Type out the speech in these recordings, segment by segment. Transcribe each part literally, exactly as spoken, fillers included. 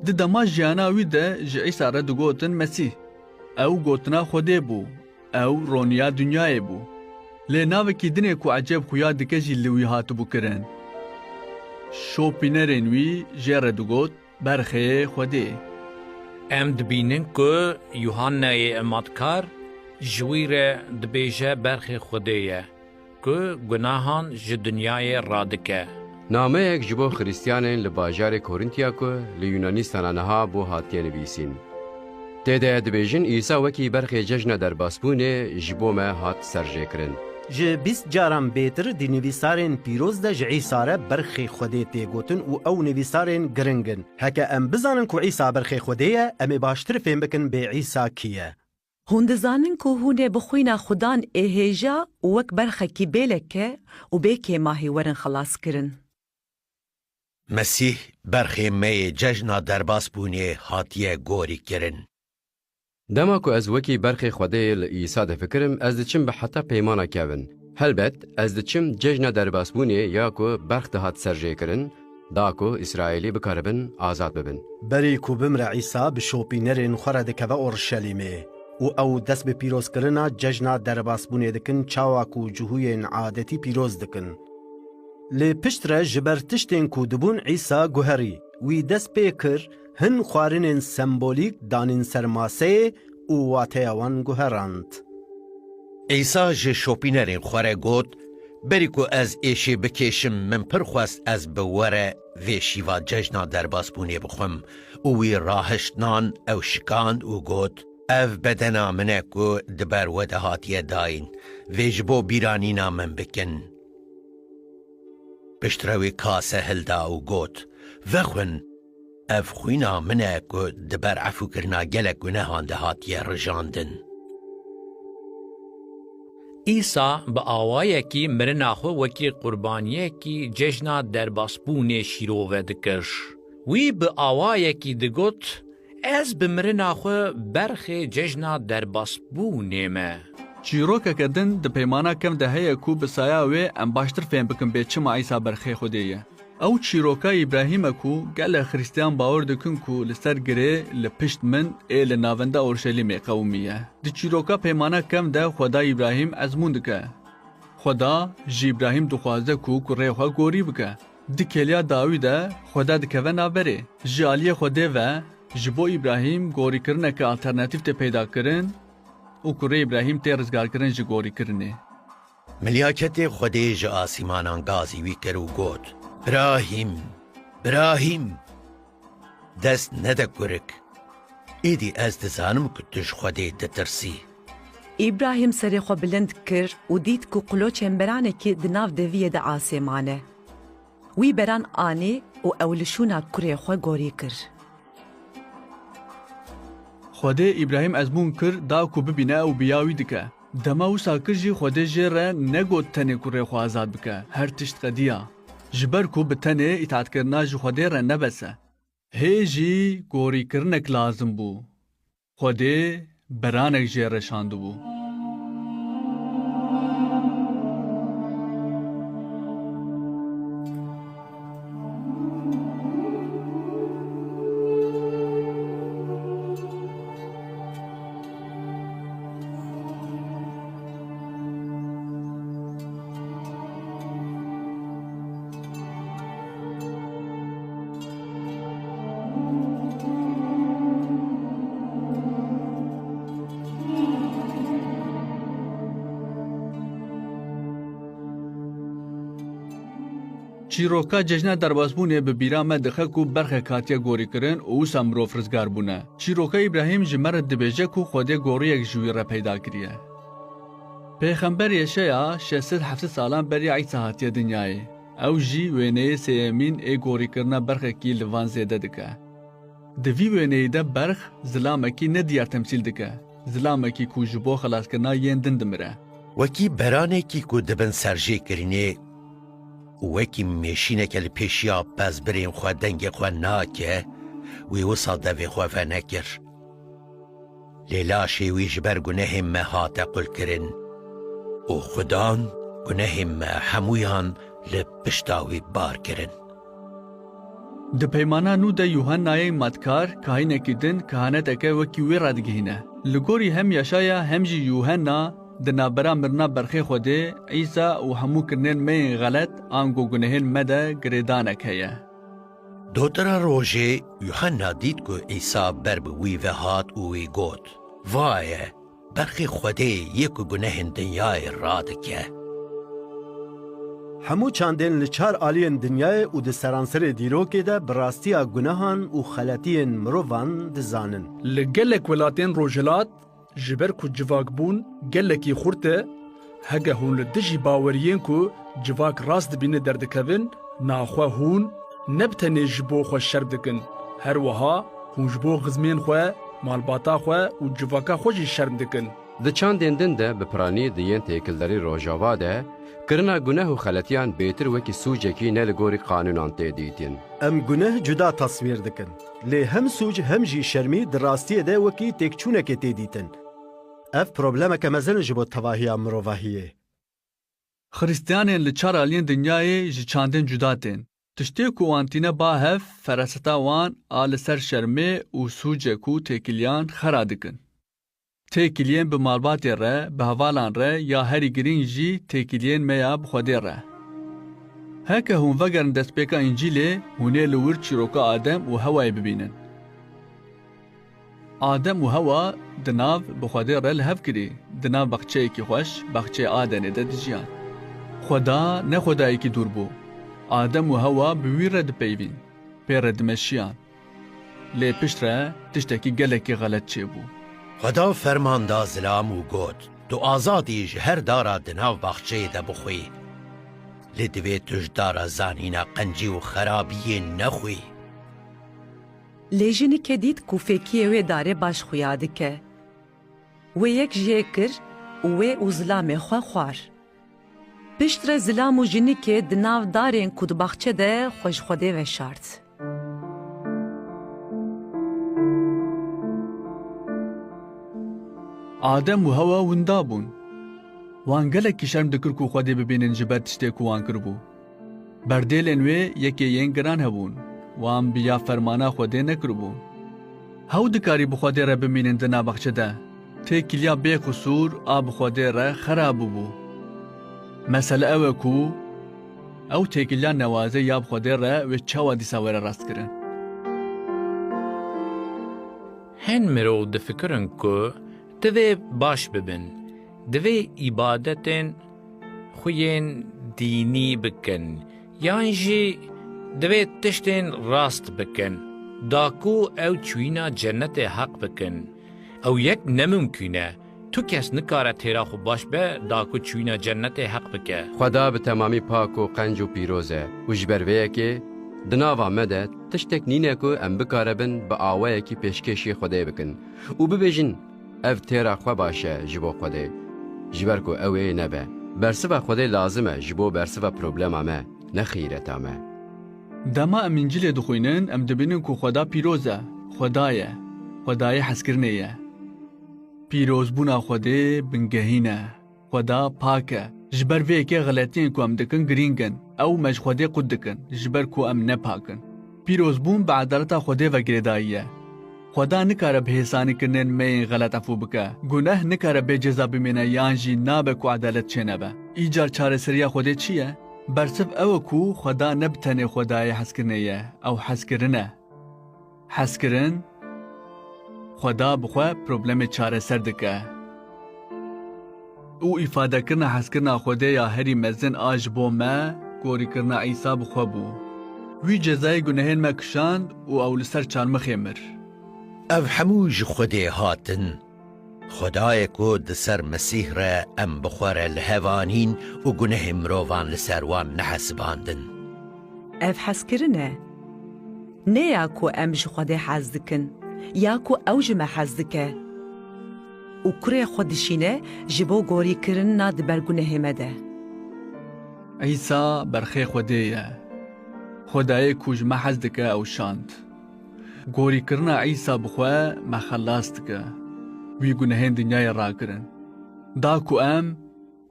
Di dema jiyana wî de ji Îsa re digotin Mesîh. Ew gotina Xwedê bû. Ew roniya dinyayê bû. Lê navekî dinê ku ecêb xuya dike jî li wî hatibû kirin. Şopînerên wî jê re digot, Berxê Xwedê. Em dibînin ku Yuhanneyê Ematkar ji wî re dibêje Berxê Xwedê ye, ku gunahan ji dinyayê radike. Nameyek ji bo Xiristiyanên li bajarê Korîntiya ku li Yunanîstana niha bû hatiye nivîsîn. Tê de dibêjin, Îsa wekî berxê cejna derbasbûnê ji bo me hat serjêkirin. Ji bîst caran bêtir di nivîsarên pîroz de ji Îsa re berxê Xwedê tê gotin û ew nivîsarên giring in. Heke em bizanin ku Îsa berxê Xwedê ye, em ê baştir fêm bikin bê Îsa kî ye. Hûn dizanin ku hûn ê bi xwîna Xudan ê hêja û wek berxekî bê leke û bê kêmahî werin xelas kirin. Mesîh berxê me yê cejna derbasbûnê hatiye gorî kirin. Dema ku ez wekî berxê Xwedê li Îsa difikirim, ez diçim bi heta peymana kevin. Helbet, ez diçim cejna derbasbûnê ya ku berx dihat serjêkirin, da ku Îsraîlî bikaribin azad bibin. Berî ku bimre Îsa bi şopînerên xwe re dikeve Orşelîmê û ew dest bi pîrozkirina cejna derbasbûnê dikin, çawa ku cihûyên adetî pîroz dikin. Lê piştre ji ber tiştên ku dibûn Îsa guherî, wî dest pê kir, hin xwarinên sembolîk danîn ser maseyê û wateya wan guherand. Îsa ji şopînerên xwe re got, Berî ku ez êşê bikêşim, min pir xwest ez bi we re vê şîva cejna derbasbûnê bixwim. Û wî rahişt nan, ew şikand û got, Ev bedena min e ku di ber we de hatiye dayîn. Vê ji bo bîranîna min bikin. Piştre wî kase hilda û got, Vexwin, ev xwîna min e ku di ber efûkirina gelek gunehan de hatiye rijandin. Îsa bi awayekî mirina xwe wekî qurbaniyekî cejna derbasbûnê şîrove dikir. Wî bi awayekî digot, Ez bi mirina xwe berxê cejna derbasbûnê me. Çîrokeke din di Peymana Kev de heye ku bi saya wê em baştir fêm bikin bê çima Îsa berxê Xwedê ye. Ew çîroka Îbrahîm e ku gelek Xiristiyan bawer dikin ku li ser girê li pişt min ê li navenda Orşelîmê qewimiye. Di çîroka Peymana Kev de Xweda Îbrahîm ezmûn dike. Xweda ji Îbrahîm dixwaze ku kurê xwe gorî bike. Di kêliya dawî de Xweda dikeve navberê. Ji aliyê Xwedê ve ji bo Îbrahîm gorîkirineke alternatîf tê peydakirin û kurê Îbrahîm tê rizgarkirin ji gorîkirinê. Milyaketê Xwedê ji asîmanan gazî wî kir û got, Birahîm, Birahîm! Dest nede kurik. Êdî ez dizanim ku tu ji Xwedê ditirsî. Îbrahîm serê xwe bilind kir û dît ku qiloçên beranekî di nav deviyê de asê mane. Wî beran anî û ew li şûna kurê xwe gorî kir. Xwedê Îbrahîm ezmûn kir da ku bibîne ew bi ya wî dike. Dema wisa kir jî Xwedê jê re negot tenê kurê xwe azad bike, her tişt qediya. Ji ber ku bi tenê îtaatkirina ji Xwedê re ne bes e. Hê jî gorîkirinek lazim bû. Xwedê beranek jê re şandibû. Çîroka cejna derbasbûnê bi bîra me dixe ku berxek hatiye gorîkirin û wisa mirov rizgar bûne. Çîroka Îbrahîm ji me re dibêje ku Xwedê goriyek ji wî re peyda kiriye. Pêxember Yeşaya şeş sed heft sed salan beriya Îsa hatiye dinyayê. Ew jî wêneyê sêyemîn ê gorîkirina berxekî li van zêde dike. Di vî wêneyî de berx zilamekî nediyar temsîl dike, zilamekî ku ji bo xelaskirina yên din dimire. Wekî beranekî ku di bin serjêkirinê û wekî mêşîneke li pêşiya bezbirên xwe dengê xwe nake, wî wisa devê xwe venekir. Lê laşê wî ji ber gunehên me hate qulkirin û Xudan gunehên me hemûyan li pişta wî bar kirin. Di Peymana Nû de Yuhennayê Matkar, kahînekî din, kehaneteke wekî wê radigihîne. Li gorî hem Yaşaya hem jî Yuhenna di navbera mirina berxê Xwedê, Îsa û hemû kirinên me yên xelet ango gunehên me de girêdanek heye. Dotira rojê Yuhenna dît ku Îsa ber bi wî ve hat û wî got, Vaye! Berxê Xwedê yê ku gunehên dinyayê radike. Hemû çandên li çar aliyên dinyayê û di seranserê dîrokê de bi rastiya gunehan û xeletiyên mirovan dizanin. Li gelek welatên Rojhilat, ji ber ku civakbûn gelekî xurt e, heke hûn li dijî baweriyên ku civak rast dibîne derdikevin, naxwe hûn ne bi tenê ji bo xwe şerm dikin, her wiha hûn ji bo xizmên xwe, malbata xwe û civaka xwe jî şerm dikin. Di çandên din de bi piranî di yên têkildarî Rojava de, kirina guneh û xeletiyan bêtir wekî sûcekî ne li gorî qanûnan tê dîtin. Em guneh cuda teswîr dikin. Lê hem sûc hem jî şermî di rastiyê de wekî têkçûnekê tê dîtin. Ev problemeke mezin ji bo tevahiya mirovahiyê. Xristiyanên li çar aliyên dinyayê ji çandên cuda tên. Tiştê ku wan tîne ba hev, feraseta wan a li ser şermê û sûcek û têkiliyan xera dikin. Têkiliyên bi malbatê re, bi hevalan re ya herî girîng jî têkiliyên me ya bi Xwedê re. Heke hûn vegerin destpêka Încîlê, hûn ê li wir çîroka Adem û Hewayê bibînin. Adem û Hewa di nav bi Xwedê re li hev kirî, di nav baxçeyekî xweş, baxçeyê Adenê de dijiyan. Xweda ne Xwedayekî dûr bû. Adem û Hewa bi wî re dipeyvîn, pê re dimeşiyan. Lê piştre tiştekî gelekî xelet çêbû. Xweda ferman da zilam û got, Tu azad î ji her dara di nav baxçeyê de bixwî. Lê divê tu ji dara zanîna qencî û xerabiyê nexwî. Lê jinikê dît ku fêkiyê wê darê baş xuya dike. Wê yek jê kir û wê û zilamê xwe xwar. Piştre zilam û jinikê di nav darên ku di baxçe de xwe ji Xwedê veşart. Adem û Hewa winda bûn. Wan gelekî şerm dikir ku Xwedê bibînin ji ber tiştê ku wan kiribû. Berdêlên wê yekê yên giran hebûn. Wan bi ya fermana Xwedê nekiribû. Hew dikarî bi Xwedê re bimînin di nav baxçe de. Têkiliya bê qisûr a bi Xwedê re xera bûbû. Mesele ew e ku ew têkiliya newazê ya bi Xwedê re wê çawa dîsa were rastkirin? Hin mirov difikirin ku divê baş bibin, divê îbadetên xwe yên dînî bikin, yan jî divê tiştên rast bikin, da ku ew çûyîna cennetê heq bikin. Ew yek ne mimkûn e. Tu kes nikare têra xwe baş be, da ku çûyîna cennetê heq bike. Xweda bi temamî pak û qenc û pîroz e û ji ber vê yekê di nava me de tiştek nîne ku em bikaribin bi awayekî pêşkêşî Xwedê bikin û bibêjin, Ev têra xwe baş e ji bo Xwedê, ji ber ku ew ê nebe. Bersiva Xwedê lazim e ji bo bersiva problema me, ne xîreta me. Dema em Încîlê dixwînin, em dibînin ku Xweda pîroz e, Xweda ye, Xwedayê hezkirinê ye. Pîrozbûna Xwedê bingehîn e. Xweda pak e. Ji ber vê yekê xeletiyên ku em dikin girîng in. Ew me ji Xwedê qut dikin, ji ber ku em ne pak in. Pîrozbûn bi edaleta Xwedê ve girêdayî ye. Xweda nikare bi hêsanîkirinên me yên xelet efû bike. Guneh nikare bê ceza bimîne yan jî nabe ku edalet çênebe. Îcar çareseriya Xwedê çi ye? Bersiv ew e ku Xweda ne bi tenê Xwedayê hezkirinê ye, ew hezkirin e. Hezkirin, Xweda bi xwe problemê çareser dike. Û îfadekirina hezkirina Xwedê ya herî mezin a ji bo me, gorîkirina Îsa bi xwe bû. Wî cezayê gunehên me kişand û ew li ser çarmixê mir. Ev hemû ji Xwedê hatin. Xwedayê ku di ser Mesîh re em bi xwe re li hev anîn û gunehên mirovan li ser wan nehesibandin. Ev hezkirin e. Ne ya ku em ji Xwedê hez dikin, ya ku ew ji me hez dike û kurê xwe dişîne ji bo gorîkirina di ber gunehê me de. Îsa berxê Xwedê ye. Xwedayê ku ji me hez dike ew şand. Gorîkirina Îsa bi xwe me xelas dike. Wî gunehên dinyayê rakirin. Da ku em,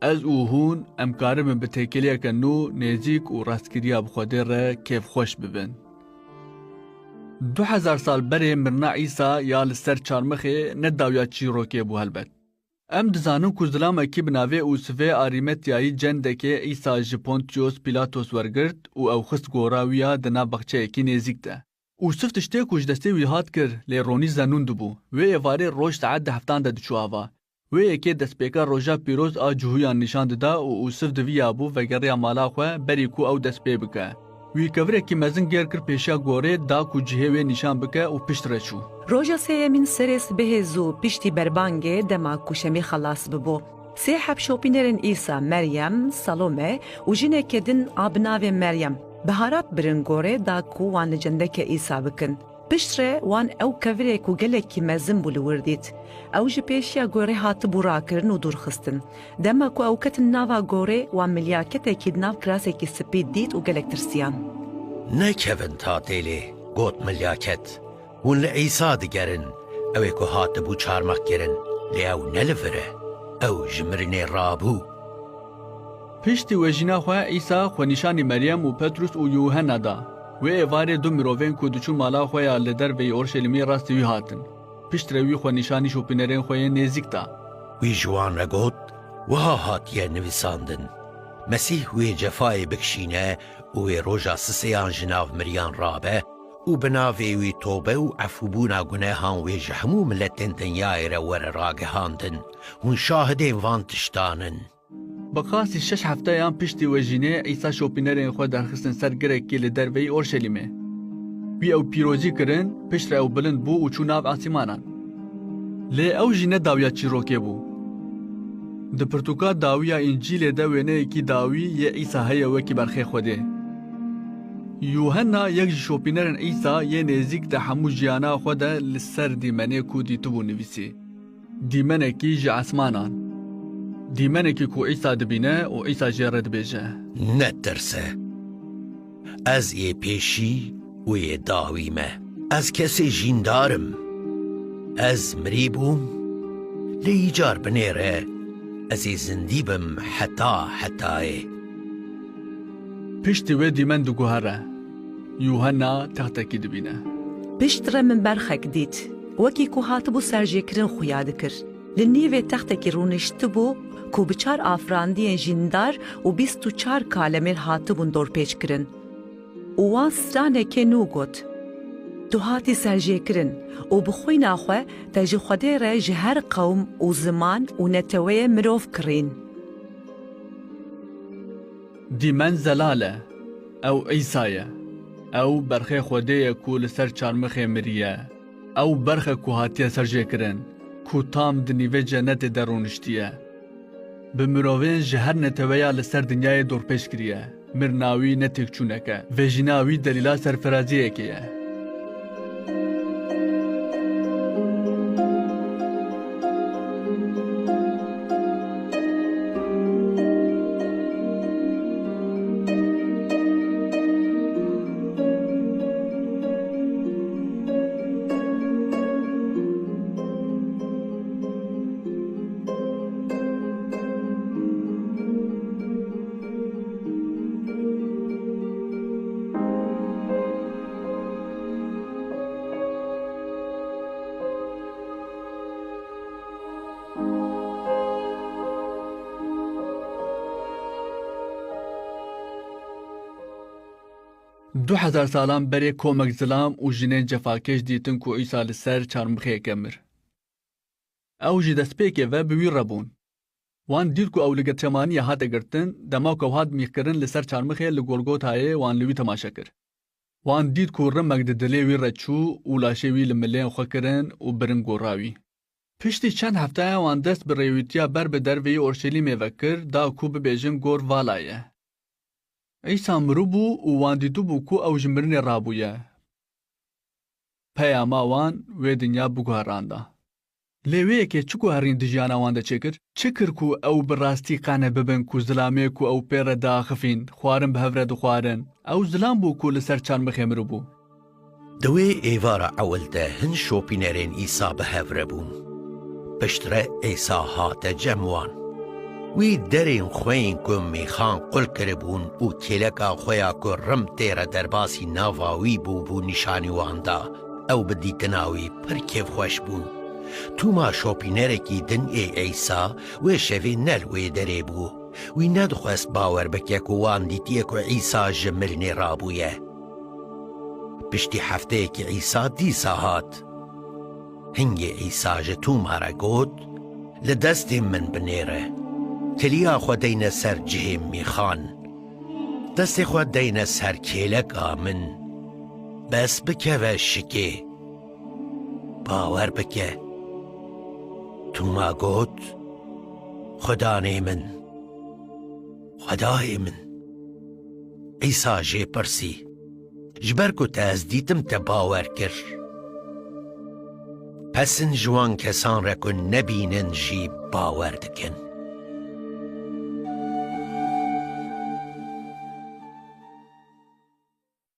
ez û hûn, em karibin bi têkiliyeke nû, nêzîk û rastgiriya bi Xwedê re kêfxweş bibin. Du hezar sal berê mirina Îsa ya li ser çarmixê ne dawiya çîrokê bû helbet. Em dizanin ku zilamekî bi navê Ûsivê Arîmetiyayî cendekê Îsa ji Pontiyos Pîlatos wergirt û ew xist gora wî ya di nav baxçeyekî nêzîk de. Ûsiv tiştê ku ji destê wî hat kir, lê ronî Zenûn dibû. Wê êvarê roj saet di heftan de diçû ava. Wê yekê destpêka roja pîroz a cihûyan nîşan dida û Ûsiv di vî ya bû vegeriya mala xwe berî ku ew dest pê bike. Wî kevirekî mezin gêr kir pêşiya gorê, da ku cihê wê nîşan bike û piştre çû. Roja sêyemîn serê sibehê zû piştî berbangê, dema ku şemê xelas bibû, sê heb şopînerên Îsa, Meryem, Salome û jineke din a bi navê Meryem, bi harat birin gorê, da ku wan li cendeke Îsa bikin. Piştre wan ew kevirê ku gelekî mezin bû li wir dît. Ew ji pêşiya gorê hatibû rakirin û dûr xistin. Dema ku ew ketin nava gorê, wan milyaketekî di nav kirasekî spî dît û gelek tirsiyan. Nekevin tatêlê, got milyaket. Hûn li Îsa digerin, ew ê ku hatibû çarmix kirin, lê ew ne li vir e. Ew ji mirinê rabû. Piştî wejîna xwe Îsa xwe nîşanî Meryem û Petrus û Yûhenna da. Wê êvarê du mirovên ku diçûn mala xwe ya li derveyî Orşelîmê rastî wî hatin. Piştre wî xwe nîşanî şopînerên xwe yên nêzîk da. Wî ji wan re got, Wiha hatiye nivîsandin, Mesîh wê cefayê bikişîne û wê roja sisêyan ji nav miriyan rabe û bi navê wî tobe û efûbûna gunehan wê ji hemû miletên dinyayê re were ragihandin. Hûn şahidên van tiştan in. Bi qasî şeş hefteyan piştî wejînê, Îsa şopînerên xwe derxistin ser girekî li derveyî Orşelîmê. Wî ew pîrozî kirin, piştre ew bilind bû û çû nav asîmanan. Lê ew jî ne dawiya çîrokê bû. Di pirtûka dawî ya Încîlê de wêneyekî dawî yê Îsa heye wekî berxê Xwedê. Yûhenna, yek ji şopînerên Îsa yê nêzîk, di hemû jiyana xwe de li ser dîmenê ku dîtibû nivîsî. Dîmenekî ji esmanan. Dîmenekî ku Îsa dibîne û Îsa jê re dibêje. Netirse. Ez yê pêşî û yê dawî me. Ez kesê jîndar im. Ez mirî bûm, lê îcar binêre ez ê zindî bim heta hetayê. Piştî wê dîmen diguhere. Yûhenna textekî dibîne. Piştre min berxek dît, wekî ku hatibû serjêkirin xuya dikir. Li nîvê textekî rûniştibû ku bi çar afirandiyên jîndar û bîst û çar kalemên hatibûn dorpêç kirin. Û wan stranekê nû got, Tu hatî serjêkirin û bi xwîna xwe te ji Xwedê re ji her qewm û ziman û neteweyê mirov kirîn. Dîmen zelal e. Ew Îsa ye. Ew berxê Xwedê ye ku li ser çarmixê miriye. Ew berx e ku hatiye serjêkirin, ku tam di nîvê cenetê de rûniştiye. Bi mirovên ji her neteweya li ser dinyayê dorpêç kiriye. Mirina wî ne têkçûnek e. Vejîna wî delîla serfiraziyekê ye. Du hezar salan berê komek zilam û jinên cefakêş dîtin ku Îsa li ser çarmixê kemir. Ew ji destpêkê ve bi wî re bûn. Wan dît ku ew li Getsemaniyê hate girtin, dema ku ew hat mîxkirin li ser çarmixê li Golgotayê wan li wî temaşe kir. Wan dît ku rimek di dilê wî re çû û laşê wî li milên xwe kirin û birin gora wî. Piştî çend hefteyan wan dest bi rêwîtiya ber bi derveyî Orşelîmê ve kir, da ku bibêjin gor vala ye. Îsa miribû û wan dîtibû ku ew ji mirinê rabûye. Peyama wan wê dinya biguheranda. Lê wê yekê çi guherîn di jiyana wan de çêkir? Çi kir ku ew bi rastî qane bibin ku zilamê ku ew pê re diaxifîn, xwarin bi hev re dixwarin? Ew zilam bû ku li ser çarmixê miribû. Di wê êvara ewil de hin şopînerên Îsa bi hev re bûn. Piştre Îsa hate cem wan. Wî derên xweyên ku mêxan qul kiribûn û kêleka xwe ya ku rim tê re derbasî nava wî bûbû nîşanî wan da. Ew bi dîtina wî pir kêfxweş bûn. Tûma şopînerekî din ê Îsa wê şevê ne li wê derê bû. Wî nedixwest bawer bike ku wan dîtiye ku Îsa ji mirinê rabûye. Piştî hefteyekî Îsa dîsa hat. Hingê Îsa ji Tûma re got, "Li destên min binêre. Kiliya xwe deyne ser cihê mîxan. Destê xwe deyne ser kêleka min. Bes bikeve şikê. Bawer bike." Tûma got, "Xudanê min, Xwedayê min." Îsa jê pirsî, "Ji ber ku te ez dîtim, te bawer kir. Pesin ji wan kesan re ku nebînin jî bawer dikin."